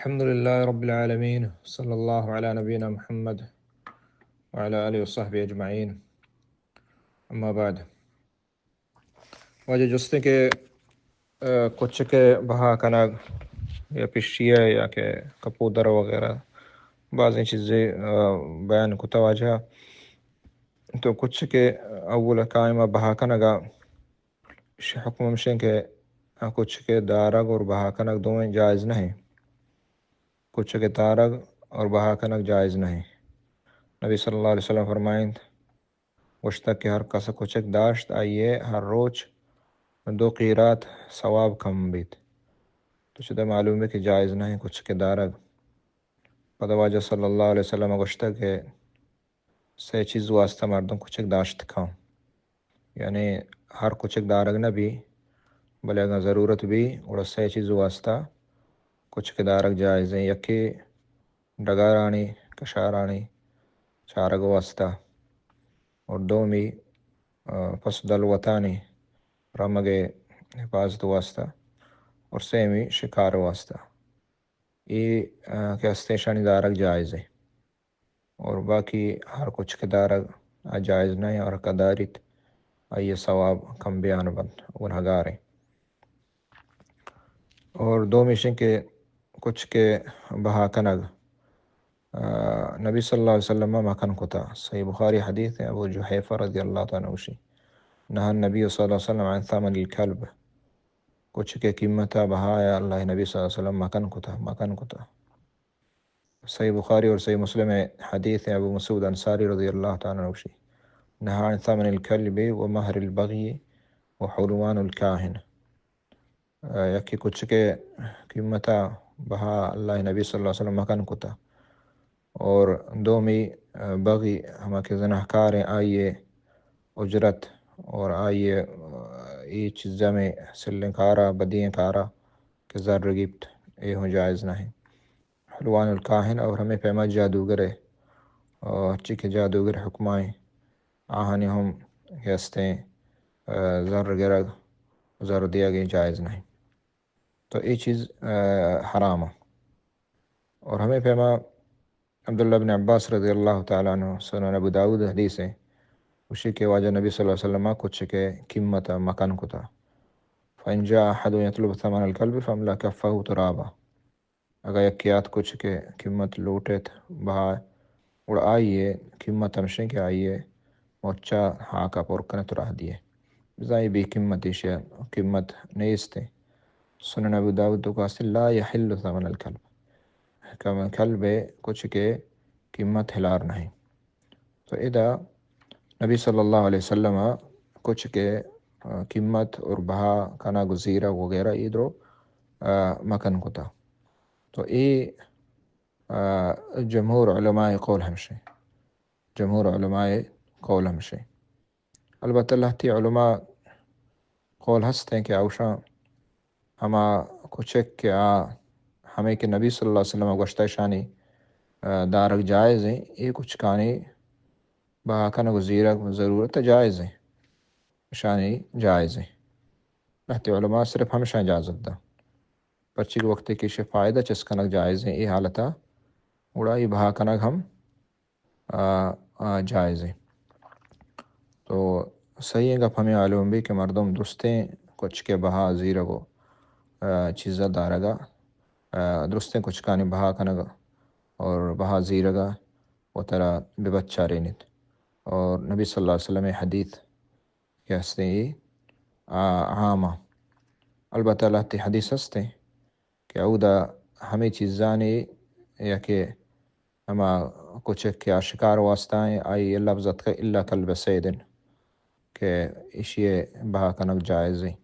الحمد لله رب العالمين، صلى الله على نبينا محمد وعلى آله وصحبه أجمعين. أما بعد. واجہ جستیں کہ، آ، کچک ءِ بہا کنگ یا پشی ءِ یا کہ کپودر وغیرہ بازیں چیزے، آ، بیان کتا واجہ. تو کچک ءِ اول قائم ءَ بہا کنگ ءَ ایشی حکم ہمشیں کہ کچک ءِ دارگ اور بہا کنگ دوئیں جائز نہیں. کچک ءِ دارگ اور بہا کنگ جائز نہیں. نبی صلی اللہ علیہ وسلم فرمائنت، گوشتگ کہ ہر کس کچک داشت، آئی ءَ ہر روچ دو قیرات ثواب کم بیت. تو چدا معلوم ہے کہ جائز نہیں کچک ءِ دارگ. پدا واجہ صلی اللہ علیہ وسلم گوشتگ کہ سئے چیز واسطہ مردم کچک داشت کن. یعنی ہر کچک دارگ نہ بی، بلے اگاں ضرورت بی، گڑا سئے چیز واسطہ کچک دارگ جائز ہیں. یکے ڈگارانی، کشارانی چارگ واسطہ، اور دومی، آ، پس دلوتانی رمگ حفاظت واسطہ، اور سیمی شکار واسطہ. اے، آ، کہ ہستیں شانی دارگ جائز ہے. اور باقی ہر کچک دارگ آ جائز نہیں، اور کہ داریت آئی ثواب کم بیان بنت، گنہگار ہیں. اور دومی شیں کہ کچک ءِ بہا کنگ، آ، نبی صلی اللہ علیہ وسلم مکن کتا. صحیح بخاری حدیث ہے، ابو جحیفہ رضی اللہ تعالیٰ عنہ گوشی، نهى النبي صلى الله عليه وسلم عن ثمن الكلب. کچک ءِ قیمت ءِ بہا ءَ اللہ نبی صلی اللہ علیہ وسلم مکن کتا، مکن کتا. صحیح بخاری اور صحیح مسلم ءِ حدیث ہے، ابو مسعود انصاری رضی اللہ تعالیٰ عنہ گوشی، نهى عن ثمن الكلب ومهر البغي وحلوان الكاهن. آ، یکے کچک ءِ قیمت ءِ بہا اللہ نبی صلی اللہ علیہ وسلم مکن کتا. اور دومی، آ، بغی، ہما کہ زناہکار ہیں، آئی ءِ اجرت اور آئی ءِ، آ، اے چیزاں میں سلیں کارا، بدیں کارا کہ زر گپت، اے ہوں جائز نہیں. حلوان الکاہن اور ہمیں پیما جادوگر ہے، اور چی کہ جادوگر حکمائیں، آہانی ہم کہ ہستیں، آ، زر گرگ، زر دیگ جائز نہیں. تو اے چیز، آ، حرام ہے. اور ہمیں پیما عبداللہ بن عباس رضی اللہ تعالیٰ عنہ، سنن ابو داود حدیث ہے، گوشی کہ واجہ نبی صلی اللہ علیہ وسلم کچک ءِ قیمت مکن کتا. فإن جاء أحد يطلب ثمن الكلب فاملأ كفه ترابا. اگاں یکے آت کچک ءِ قیمت لوٹیت، بہا، گڑا آئی ءِ قیمت ہمشیں کہ آئی ءِ مچا ہاکا پر کنے تو راہ دیئے. بزاں اے بے قیمت، ایشی ءِ قیمت نیست. سنن ابو داود توکا است، لا يحل ثمن الكلب. کم-، کلب ءِ کچک ءِ قیمت ہلار نہیں. تو ادا نبی صلی اللہ علیہ وسلم کچک ءِ، آ، قیمت اور بہا کنگ و زیرگ وغیرہ اے درو، آ، مکن کتا. تو اے، آ، جمہور علماء قول ہمشیں. جمہور علماء قول ہمشیں. البتہ لہتی علماء قول ہستیں کہ آوشاں ہما کچک کہ آ ہمیں کہ نبی صلی اللہ علیہ وسلم گوشتہ شانی، آ، دارگ جائز ہیں، اے کچکانی بہا کنگ و زیرگ ضرورت جائز ہیں، شانی جائز ہیں. لہتی علماء صرف ہمشاں اجازت دا. پرچی کہ وقتی کہ ایشی فائدہ چست کنگ جائز ہیں، اے حالتا گڑا اے بہا کنگ ہم آ، آ، جائز ہے. تو صحیح گپ ہمیں معلوم بھی کہ مردم درستیں کچک ءِ بہا زیرگ و، آ، چیزا دارگا، آ، درستیں کچکانی بہا کنگا اور بہا زیرگا و ترا بے بچارینیت. اور نبی صلی اللہ علیہ وسلم حدیث کہ ہستیں اے، آ، عام آ. البتہ لہتی حدیث ہستیں کہ اودا ہمے چیزانی یا کہ ہما کچک کہ آ شکار واسطہ ہیں، آئی لفظ اتکہ الا کلب صید کہ ایشی بہا کنگ جائز ہیں.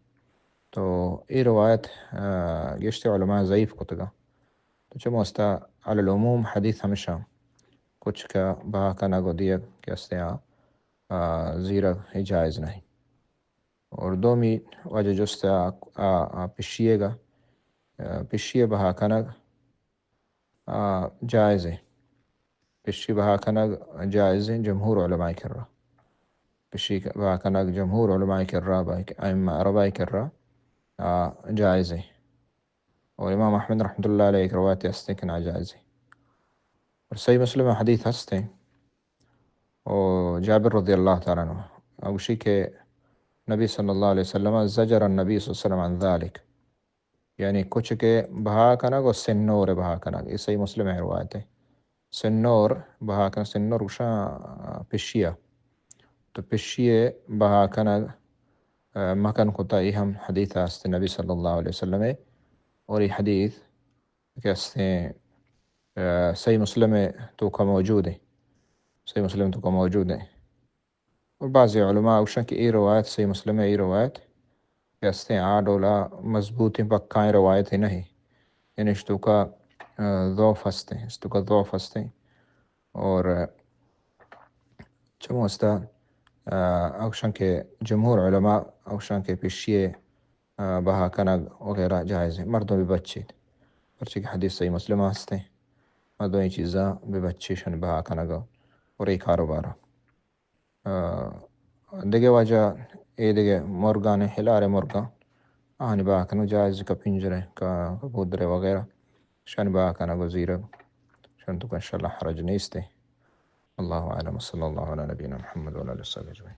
تو اے روایت، آ، گیشتر علماء ضعیف کتگا. تو چموستا علی العموم حدیث ہمشاں کچک بہا کنگ و دیگ کہ ہستیں آ، آ، زیرگ اے جائز نہیں. اور دومی واجہ جست آ، آ، آ، پشیے گا، آ، پشیے بہا کنگ، آ، جائز ہے. پشی بہا کنگ جائز ہیں جمہور علماء کرا. پشی بہا کنگ جمہور علماء کرا، با-، ائمہ اربعہ کرا، آ، جائز ہے. اور امام احمد رحمۃ اللہ علیہ ایک روایت ہستے کہ ناجائز ہے۔ اور صحیح مسلم حدیث ہستے، اور جابر رضی اللہ تعالیٰ عنہ گوشی کہ نبی صلی اللہ علیہ وسلم زجر النبی صلی اللہ علیہ وسلم عن ذلك، یعنی کچھ کے بہا کنگ و سنور بہا کنگ، یہ صحیح مسلم ہے روایت ہے۔ سنور بہا کنگ، سنور گوشاں پشیا، تو پشی بہا کنگ مکن کتا، یہ ہم حدیث است نبی صلی اللہ علیہ وسلم ہے۔ اور یہ حدیث کہ استیں صحیح مسلم تو کا موجود ہے، صحیح مسلم تو کا موجود ہے۔ اور بعض علماء گوشن کہ یہ روایت صحیح مسلم ہے، یہ روایت کہ استیں آ ڈولا مضبوطیں پکائیں روایت نہیں، یعنی اشتوکا ضعف ہستیں، اشتوکا ضعف ہستیں۔ اور چموستا اوشن کہ جمہور علماء اوشن کہ پشیے بہا کنگ وغیرہ جائز ہے، مردم بہ بچیت، پرچہ کہ حدیث صحیح مسلم ہستیں، مردم یہ چیزاں بہ بچیشن بہا کنگ اور یہ کاروبار۔ دگہ واجہ اے دگہ مرگان، ہلار مرگان، آہانی بہا کنگ جائز، کا پنجرے، کا کبوترے وغیرہ، شان بہا کنگ و زیرگ، شان تو انشاءاللہ حرج نیستے۔ اللہ اعلم، صلی اللہ علی نبینا محمد وعلی آلہ وصحبہ اجمعین۔